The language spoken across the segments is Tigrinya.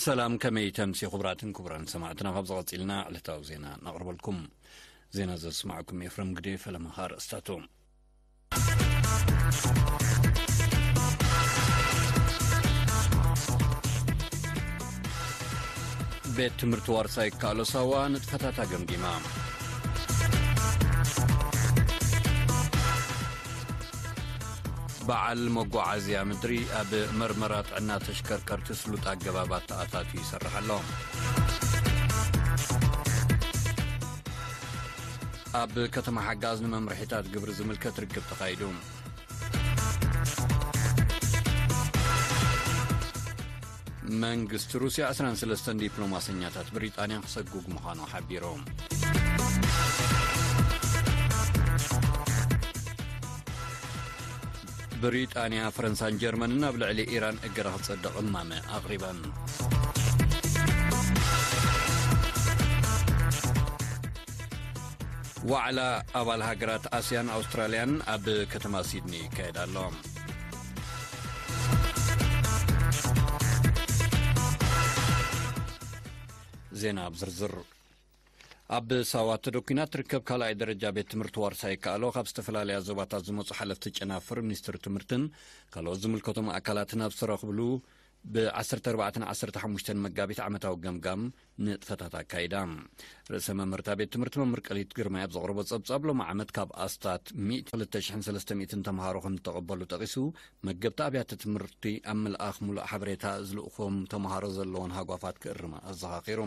ሰላም፣ ከመይ ተምሲ ክቡራትን ክቡራን ሰማዕትና። ካብ ዝቐጺልና ዕለታዊ ዜና ነቕርበልኩም። ዜና ዘስማዕኩም ኤፍረም ግዴ። ፈለማ ኣርእስታቱ። ቤት ትምህርቲ ዋርሳይ ይከኣሎ ሳዋ ንጥፈታታ ገምጊማ። በዓል መጓዓዝያ ምድሪ ኣብ መርመራ ጥዕና ተሽከርከርቲ ስሉጥ ኣገባባት ኣታትዩ ይሰርሕ ኣሎ። ኣብ ከተማ ሓጋዝ ንመምርሒታት ግብሪ ዝምልከት ርክብ ተኻይዱ። መንግስቲ ሩስያ ዕስራን ሰለስተን ዲፕሎማሰኛታት ብሪጣንያ ክሰጉግ ምዃኑ ሓቢሩ። ብሪጣንያ፣ ፈረንሳን ጀርመንን ኣብ ልዕሊ ኢራን እገዳ ክጸድቕ እማመ ኣቕሪበን። ዋዕላ ኣባል ሃገራት ኣስያን ኣውስትራልያን ኣብ ከተማ ሲድኒ ይካየድ ኣሎ። ዜና ብዝርዝር። ኣብ ሳዋ ተደኲና ትርከብ ካልኣይ ደረጃ ቤት ትምህርቲ ዋርሳይ ይከኣሎ ካብ ዝተፈላለያ ዞባታት ዝመጹ ሓለፍቲ ጨናፍር፣ ሚኒስትሪ ትምህርትን ካልኦት ዝምልከቶም ኣካላትን ኣብ ዝተረኽብሉ፣ ብ ዓሰርተ ኣርባዕተን ዓሰርተ ሓሙሽተን መጋቢት ዓመታዊ ገምጋም ንጥፈታት ኣካይዳ። ርእሰ መምህርታ ቤት ትምህርቲ መምህር ቀሊት ግርማይ ኣብ ዘቕረቦ ጸብጻብ፣ ሎሚ ዓመት ካብ ኣስታት ሚእቲ ክልተ ሽሕን ሰለስተ ሚእትን ተምሃሮ ከም ዝተቐበሉ ጠቒሱ፣ መገብቲ ኣብያተ ትምህርቲ ኣብ ምልኣኽ ሙሉእ ሓበሬታ ዝልእኾም ተምሃሮ ዘለዎን ሃጓፋት ክእርማ ኣዘኻኺሩ።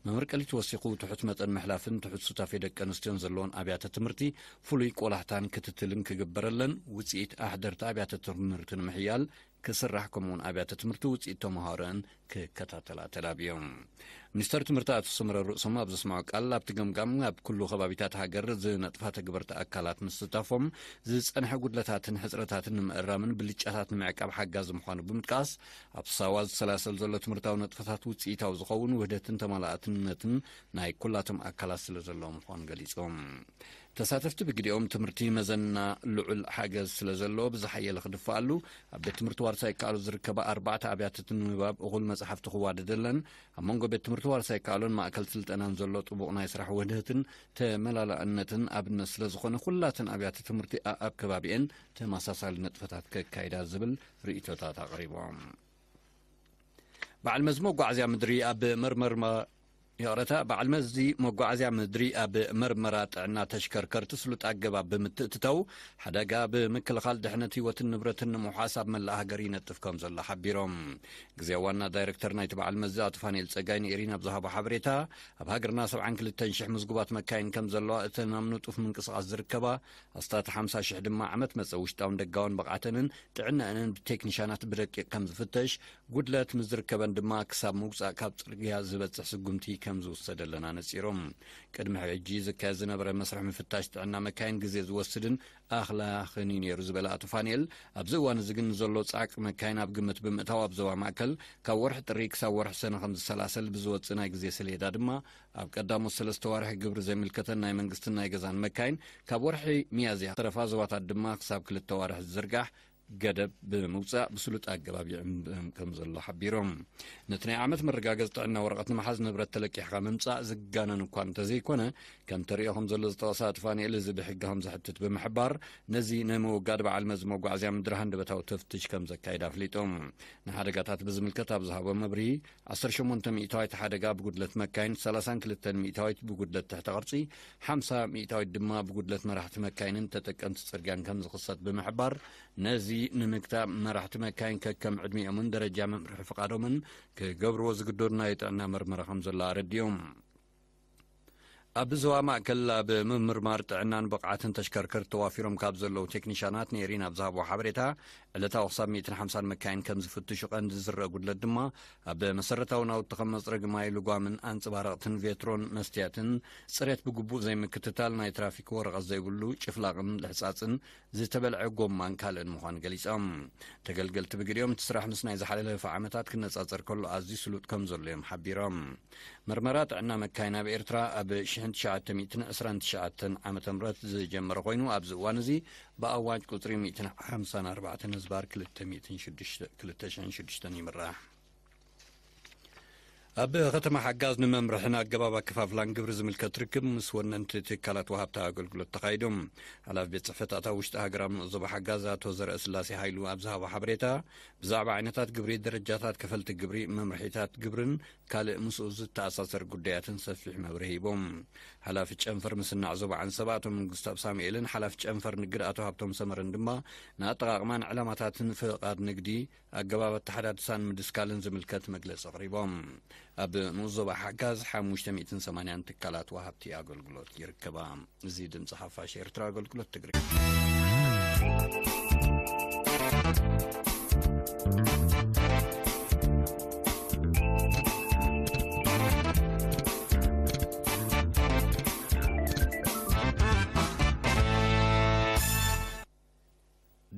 መምህር ቀሊት ወሲኹ፣ ትሑት መጠን ምሕላፍን ትሑት ሱታፌ ደቂ ኣንስትዮን ዘለዎን ኣብያተ ትምህርቲ ፍሉይ ቆላሕታን ክትትልን ክግበረለን፣ ውጽኢት ኣሕደርቲ ኣብያተ ትምህርቲ ንምሕያል ክስራሕ፣ ከምኡውን ኣብያተ ትምህርቲ ውጽኢት ተምሃሮን ክከታተላ ተላብዮም። ሚኒስተር ትምህርቲ ኣቶ ሰመረ ርእሶም ኣብ ዘስምዖ ቃል፣ ኣብቲ ገምጋም ኣብ ኩሉ ከባቢታት ሃገር ዝነጥፋ ተግበርቲ ኣካላት ምስታፎም፣ ዝጸንሐ ጉድለታትን ሕጽረታትን ንምእራምን ብልጫታት ንምዕቃብ ሓጋዚ ምዃኑ ብምጥቃስ፣ ኣብ ሳዋ ዝሰላሰል ዘሎ ትምህርታዊ ነጥፈታት ውጽኢታዊ ዝኸውን ውህደትን ተማላእትነትን ናይ ኩላቶም ኣካላት ስለ ዘለዎ ምዃኑ ገሊጾም። ተሳተፍቲ ብግዲኦም፣ ትምህርቲ መዘና ልዑል ሓገዝ ስለ ዘለዎ ብዝሓየለ ክድፋኣሉ፣ ኣብ ቤት ትምህርቲ ዋርሳይ ይከኣሉ ዝርከባ ኣርባዕተ ኣብያተ ንባብ እኹል መጽሓፍቲ ክዋደደለን፣ ኣብ መንጎ ቤት ትምህርቲ ዋርሳይ ይከኣሉን ማእከል ስልጠናን ዘሎ ጥቡቕ ናይ ስራሕ ውህደትን ተመላላእነትን ኣብነት ስለ ዝኾነ፣ ኩላተን ኣብያተ ትምህርቲ ኣኣብ ከባቢኤን ተመሳሳሊ ነጥፈታት ከካይዳ ዝብል ርእይቶታት ኣቕሪቦም። በዓል መዚ መጓዓዝያ ምድሪ ኣብ መርመርማ ይቕረታ፣ በዓል መዚ መጓዓዝያ ምድሪ ኣብ መርመራ ጥዕና ተሽከርከርቲ ስሉጥ ኣገባብ ብምትእትታው፣ ሓደጋ ብምክልኻል ድሕነት ህይወትን ንብረትን ንምውሓስ ኣብ መላእ ሃገር ይነጥፍ ከም ዘሎ ሓቢሮም። ግዜ ዋና ዳይሬክተር ናይቲ በዓል መዚ ኣቶ ፋንኤል ጸጋይ ንኤሪና ኣብ ዝሃቦ ሓበሬታ፣ ኣብ ሃገርና ሰብዓን ክልተን ሽሕ ምዝጉባት መካይን ከም ዘለዋ፣ እተን ኣብ ንጡፍ ምንቅስቓስ ዝርከባ ኣስታት ሓምሳ ሽሕ ድማ ዓመት መጸ ውሽጣውን ደጋውን ብቕዓተንን ጥዕናኣንን ብቴክኒሻናት ብደቂቕ ከም ዝፍተሽ፣ ጉድለት ምስ ዝርከበን ድማ ክሳብ ምውጻእ ካብ ጽርግያ ዝበጽሕ ስጉምቲ ከም ዝውሰደለን ኣነጺሮም። ቅድሚ ሕጂ ዝካየድ ዝነበረ መስርሕ ምፍታሽ ጥዕና መካይን ግዜ ዝወስድን ኣኽላኽን እዩ ነይሩ ዝበለ ኣቶ ፋንኤል፣ ኣብዚ እዋን እዚ ግን ንዘሎ ጻዕቂ መካይን ኣብ ግምት ብምእታው፣ ኣብ ዞባ ማእከል ካብ ወርሒ ጥሪ ክሳብ ወርሒ ሰነ ከም ዝሰላሰል ብዝወጽእ ናይ ግዜ ሰሌዳ ድማ፣ ኣብ ቀዳሞት ሰለስተ ዋርሒ ግብሪ ዘይምልከተን ናይ መንግስትን ናይ ገዛን መካይን፣ ካብ ወርሒ ሚያዝያ ዝተረፋ ዞባታት ድማ ክሳብ ክልተ ዋርሒ ዝዝርጋሕ ገደብ ብምውጻእ ብስሉጥ ኣገባብ ይዕምም ከም ዘሎ ሓቢሮም። ነቲ ናይ ዓመት መረጋገጺ ጥዕና ወረቐት ንምሓዝ ንብረት ተለቂሕካ ምምጻእ ዝጋነን እኳ እንተዘይኮነ፣ ከም ተሪኦ ከም ዘሎ ዝጠቐሰ ኣቶ ፋንኤል፣ እዚ ብሕጊ ከም ዘሕትት ብምሕባር፣ ነዚ ንምውጋድ በዓል መዚ መጓዓዝያ ምድሪ ሃንደበታዊ ተፍትሽ ከም ዘካይድ ኣፍሊጡ። ንሓደጋታት ብዝምልከት ኣብ ዝሃቦ መብርሂ፣ ዓሰርተ ሸሞንተ ሚእታዊት ሓደጋ ብጉድለት መካይን፣ ሰላሳን ክልተን ሚእታዊት ብጉድለት ትሕተ ቅርጺ፣ ሓምሳ ሚእታዊት ድማ ብጉድለት መራሕቲ መካይንን ተጠቀምቲ ጽርግያን ከም ዝኽሰት ብምሕባር፣ ነዚ ንምግታእ መራሕቲ መካይን ከከም ዕድሚኦምን ደረጃ መምርሒ ፍቓዶምን ክገብርዎ ዝግደዱ ናይ ጥዕና መርመራ ከም ዘሎ ኣረዲኦም። ኣብ ዞባ ማእከል ኣብ ምምርማር ጥዕናን ብቕዓትን ተሽከርከርቲ ተዋፊሮም ካብ ዘለዉ ቴክኒሻናት ንኤሪና ኣብ ዝሃብዎ ሓበሬታ፣ ዕለታዊ ክሳብ ሚእትን ሓምሳን መካይን ከም ዝፍትሹ፣ ቀንዲ ዝረአ ጉድለት ድማ ኣብ መሰረታዊ ናውቲ ከም መጽረጊ ማይ፣ ልጓምን ኣንጸባረቕትን ቬትሮን መስትያትን፣ ጽሬት ብግቡእ ዘይምክትታል፣ ናይ ትራፊክ ወረቐት ዘይብሉ ጭፍላቕን ልሕጻጽን፣ ዝተበልዐ ጎማን ካልእን ምዃኑ ገሊጾም። ተገልገልቲ ብግዲኦም፣ እቲ ስራሕ ምስ ናይ ዝሓለፈ ዓመታት ክነጻጸር ከሎ ኣዝዩ ስሉጥ ከም ዘሎ እዮም ሓቢሮም። መርመራ ጥዕና መካይን ኣብ ኤርትራ ኣብ ሽሕን ትሽዓተ ሚእትን ዕስራን ትሽዓተን ዓመተ ምህረት ዝጀመረ ኮይኑ፣ ኣብዚ እዋን እዚ ብኣዋጅ ቁጽሪ ሚእትን ሓምሳን ኣርባዕተን ህዝባር ክልተ ሚእትን ሽዱሽተ፣ ክልተ ሽሕን ሽዱሽተን ይምራሕ። ኣብ ከተማ ሓጋዝ ንመምርሕን ኣገባብ ኣከፋፍላን ግብሪ ዝምልከት ርክብ ምስ ወነንቲ ትካላት ወሃብቲ ኣገልግሎት ተኻይዱ። ሓላፊ ቤት ጽሕፈት ኣታዊ ውሽጢ ሃገር ኣብ ንኡስ ዞባ ሓጋዝ ኣቶ ዘርእስላሴ ሃይሉ ኣብ ዝሃቦ ሓበሬታ፣ ብዛዕባ ዓይነታት ግብሪ፣ ደረጃታት ከፈልቲ ግብሪ፣ መምርሒታት ግብርን ካልእ ምስኡ ዝተኣሳሰር ጉዳያትን ሰፊሕ መብርሂ ሂቦም። ሓላፊ ጨንፈር ምስናዕ ዞባ ዓንሰባ ኣቶ መንግስቱ ኣብ ሳሙኤልን ሓላፊ ጨንፈር ንግድ ኣቶ ሃብቶም ሰመረን ድማ ንኣጠቓቕማን ዕላማታትን ፍቓድ ንግዲ፣ ኣገባብ ኣተሓዳድሳን ምድስካልን ዝምልከት መግለጺ ኣቕሪቦም። ኣብ ንኡስ ዞባ ሓጋዝ ሓሙሽተ ሚእትን ሰማንያን ትካላት ወሃብቲ ኣገልግሎት ይርከባ። እዚ ድምጺ ሓፋሽ ኤርትራ ኣገልግሎት ትግርኛ።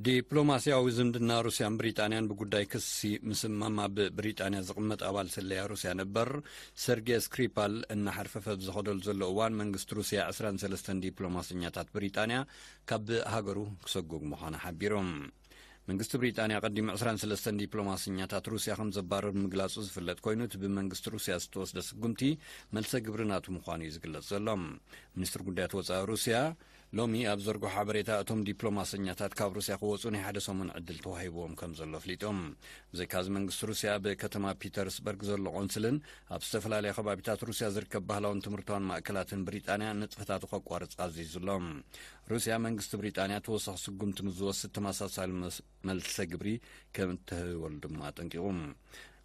ዲፕሎማስያዊ ዝምድና ሩስያን ብሪጣንያን ብጉዳይ ክሲ ምስማም ኣብ ብሪጣንያ ዝቕመጥ ኣባል ስለያ ሩስያ ነበር ሰርጌ ስክሪፓል እናሓርፈፈ ኣብ ዝኸደሉ ዘሎ እዋን መንግስቲ ሩስያ ዕስራን ሰለስተን ዲፕሎማሰኛታት ብሪጣንያ ካብ ሃገሩ ክሰጉግ ምዃኑ ሓቢሮም። መንግስቲ ብሪጣንያ ቀዲሙ ዕስራን ሰለስተን ዲፕሎማሰኛታት ሩስያ ከም ዘባረር ምግላጹ ዝፍለጥ ኮይኑ፣ እቲ ብመንግስቲ ሩስያ ዝተወስደ ስጉምቲ መልሰ ግብሪ ናቱ ምዃኑ እዩ ዝግለጽ ዘሎ። ሚኒስትሪ ጉዳያት ወጻኢ ሩስያ ሎሚ ኣብ ዘርግሖ ሓበሬታ፣ እቶም ዲፕሎማሰኛታት ካብ ሩስያ ክወጹ ናይ ሓደ ሰሙን ዕድል ተዋሂብዎም ከም ዘሎ ኣፍሊጦም። ብዘይካዚ መንግስቲ ሩስያ ኣብ ከተማ ፒተርስበርግ ዘሎ ቆንስልን ኣብ ዝተፈላለያ ከባቢታት ሩስያ ዝርከብ ባህላውን ትምህርታውን ማእከላትን ብሪጣንያ ንጥፈታቱ ከቋርጽ ኣዚዙ ኣሎ። ሩስያ መንግስቲ ብሪጣንያ ተወሳኺ ስጉምቲ ምስ ዝወስድ ተመሳሳሊ መስ-፣ መልሰ ግብሪ ከም እትህበሉ ድማ ኣጠንቂቑ።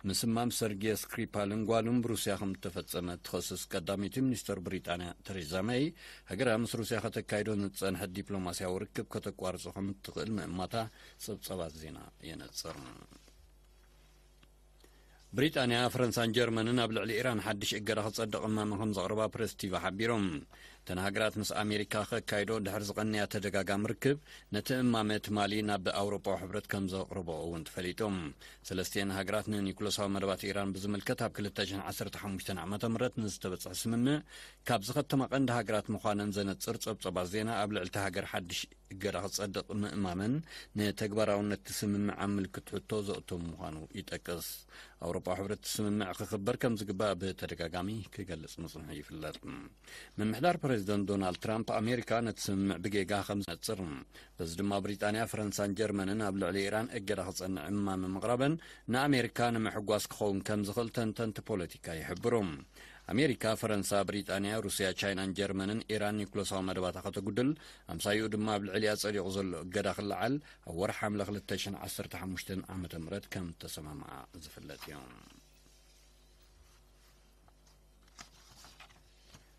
ምስማም ሰርጌ ስክሪፓልን ጓሉን ብሩስያ ከም እተፈጸመ እትኸስስ ቀዳመይቲ ሚኒስተር ብሪጣንያ ተሬዛ መይ፣ ሃገራ ምስ ሩስያ ከተካይዶ ንዝጸንሐት ዲፕሎማስያዊ ርክብ ከተቋርጾ ከም እትኽእል ምእማታ ጸብጻባት ዜና የነጽር። ብሪጣንያ፣ ፈረንሳን ጀርመንን ኣብ ልዕሊ ኢራን ሓድሽ እገዳ ክጸድቕ እማመ ከም ዘቕርባ ፕሬስ ቲቪ ሓቢሮም። እተን ሃገራት ምስ ኣሜሪካ ከካይዶ ድሕሪ ዝቐንያ ተደጋጋሚ ርክብ፣ ነቲ እማመ ትማሊ ናብ ኣውሮጳዊ ሕብረት ከም ዘቕርቦ እውን ተፈሊጡ። ሰለስቲአን ሃገራት ንኒኩለሳዊ መደባት ኢራን ብዝምልከት ኣብ ክልተ ሽሕን ዓሰርተ ሓሙሽተን ዓመተ ምህረት ንዝተበጽሐ ስምምዕ፣ ካብ ዝኸተማ ቀንዲ ሃገራት ምዃነን ዘነጽር ጸብጻባት ዜና፣ ኣብ ልዕሊ እታ ሃገር ሓድሽ እገዳ ክጸድቕ ምእማመን፣ ንተግባራውነት እቲ ስምምዕ ኣብ ምልክት ሕቶ ዘእቶ ምዃኑ ይጠቅስ። ኣውሮጳዊ ሕብረት እቲ ስምምዕ ክኽበር ከም ዝግባእ ብተደጋጋሚ ክገልጽ ምጽንሑ ይፍለጥ። ምምሕዳር ፕሬዚደንት ዶናልድ ትራምፕ፣ ኣሜሪካ ነቲ ስምምዕ ብጌጋ ከም ዝነጽር፣ በዚ ድማ ብሪጣንያ፣ ፈረንሳን ጀርመንን ኣብ ልዕሊ ኢራን እገዳ ክጸንዕ እማመ ምቕራበን ንኣሜሪካ ንምሕጓስ ክኸውን ከም ዝኽእል ተንተንቲ ፖለቲካ ይሕብሩ። ኣሜሪካ፣ ፈረንሳ፣ ብሪጣንያ፣ ሩስያ፣ ቻይናን ጀርመንን ኢራን ኒኩለሳዊ መደባታ ከተጉድል፣ ኣምሳይኡ ድማ ኣብ ልዕሊኣ ጸዲቑ ዘሎ እገዳ ክለዓል ኣብ ወርሒ ሓምለ ክልተ ሽሕን ዓሰርተ ሓሙሽተን ዓመተ ምህረት ከም እተሰማምዓ ዝፍለጥ እዩ።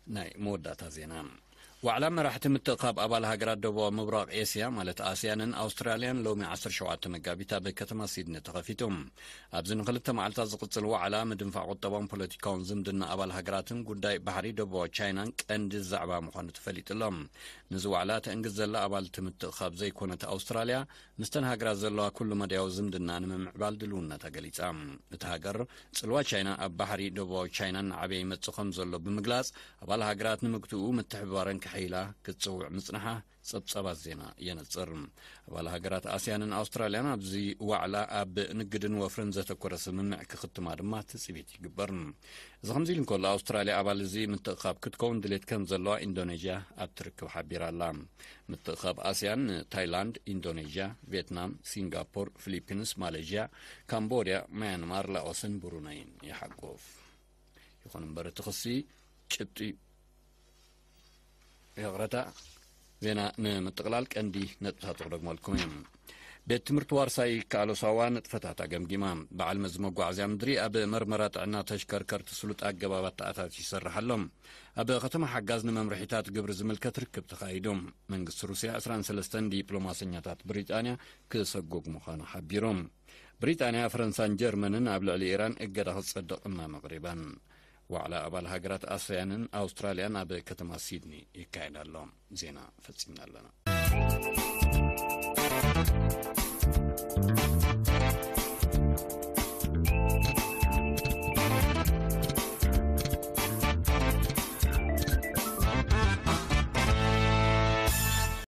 ናይ መወዳእታ ዜና። ዋዕላ መራሕቲ ምትእኻብ ኣባል ሃገራት ደቡባዊ ምብራቕ ኤስያ፣ ማለት ኣስያንን ኣውስትራልያን፣ ሎሚ ዓሰርተ ሸውዓተ መጋቢት ኣብ ከተማ ሲድኒ ተኸፊቱ። ኣብዚ ንክልተ መዓልታት ዝቕጽል ዋዕላ፣ ምድንፋዕ ቁጠባውን ፖለቲካውን ዝምድና ኣባል ሃገራትን ጉዳይ ባሕሪ ደቡባዊ ቻይናን ቀንዲ ዛዕባ ምዃኑ ተፈሊጡ ኣሎ። ነዚ ዋዕላ ተእንግድ ዘላ ኣባልቲ ምትእኻብ ዘይኮነት ኣውስትራልያ፣ ምስተን ሃገራት ዘለዋ ኩሉ መዳያዊ ዝምድና ንምምዕባል ድልውነታ ገሊጻ። እታ ሃገር፣ ጽልዋ ቻይና ኣብ ባሕሪ ደቡባዊ ቻይና እናዓበየ ይመጽእ ከም ዘሎ ብምግላጽ፣ ኣባል ሃገራት ንምግትኡ ምትሕብባረን ከሐይላ ክትጽውዕ ምጽንሓ ጸብጻባት ዜና የነጽር። ኣባል ሃገራት ኣስያንን ኣውስትራልያን ኣብዚ ዋዕላ ኣብ ንግድን ወፍርን ዘተኮረ ስምምዕ ክኽትማ ድማ ትጽቢት ይግበር። እዚ ከምዚ ኢሉ እንከሎ፣ ኣውስትራልያ ኣባል እዚ ምትእኻብ ክትከውን ድሌት ከም ዘለዋ ኢንዶኔዥያ ኣብ ትርክብ ሓቢራ ኣላ። ምትእኻብ ኣስያን ንታይላንድ፣ ኢንዶኔዥያ፣ ቪየትናም፣ ሲንጋፖር፣ ፊሊፒንስ፣ ማሌዥያ፣ ካምቦድያ፣ ማያንማር፣ ላኦስን ብሩነይን ይሓቁፍ። ይኹን እምበር፣ እቲ ክሲ ጭብጢ፣ ይቕረታ፣ ዜና ንምጥቕላል ቀንዲ ነጥብታት ክደግመልኩም እዮም። ቤት ትምህርቲ ዋርሳይ ይከኣሎ ሳዋ ንጥፈታታ ገምጊማ። በዓል መዚ መጓዓዝያ ምድሪ ኣብ መርመራ ጥዕና ተሽከርከርቲ ስሉጥ ኣገባብ ኣተኣታትዩ ይሰርሕ ኣሎ። ኣብ ከተማ ሓጋዝ ንመምርሒታት ግብሪ ዝምልከት ርክብ ተኻይዱ። መንግስቲ ሩስያ ዕስራን ሰለስተን ዲፕሎማሰኛታት ብሪጣንያ ክሰጉግ ምዃኑ ሓቢሩ። ብሪጣንያ፣ ፈረንሳን ጀርመንን ኣብ ልዕሊ ኢራን እገዳ ክጸድቕ እማመ ኣቕሪበን። ዋዕላ ኣባል ሃገራት ኣስያንን ኣውስትራልያን ኣብ ከተማ ሲድኒ ይካየድ ኣሎ። ዜና ፈጺምና ኣለና።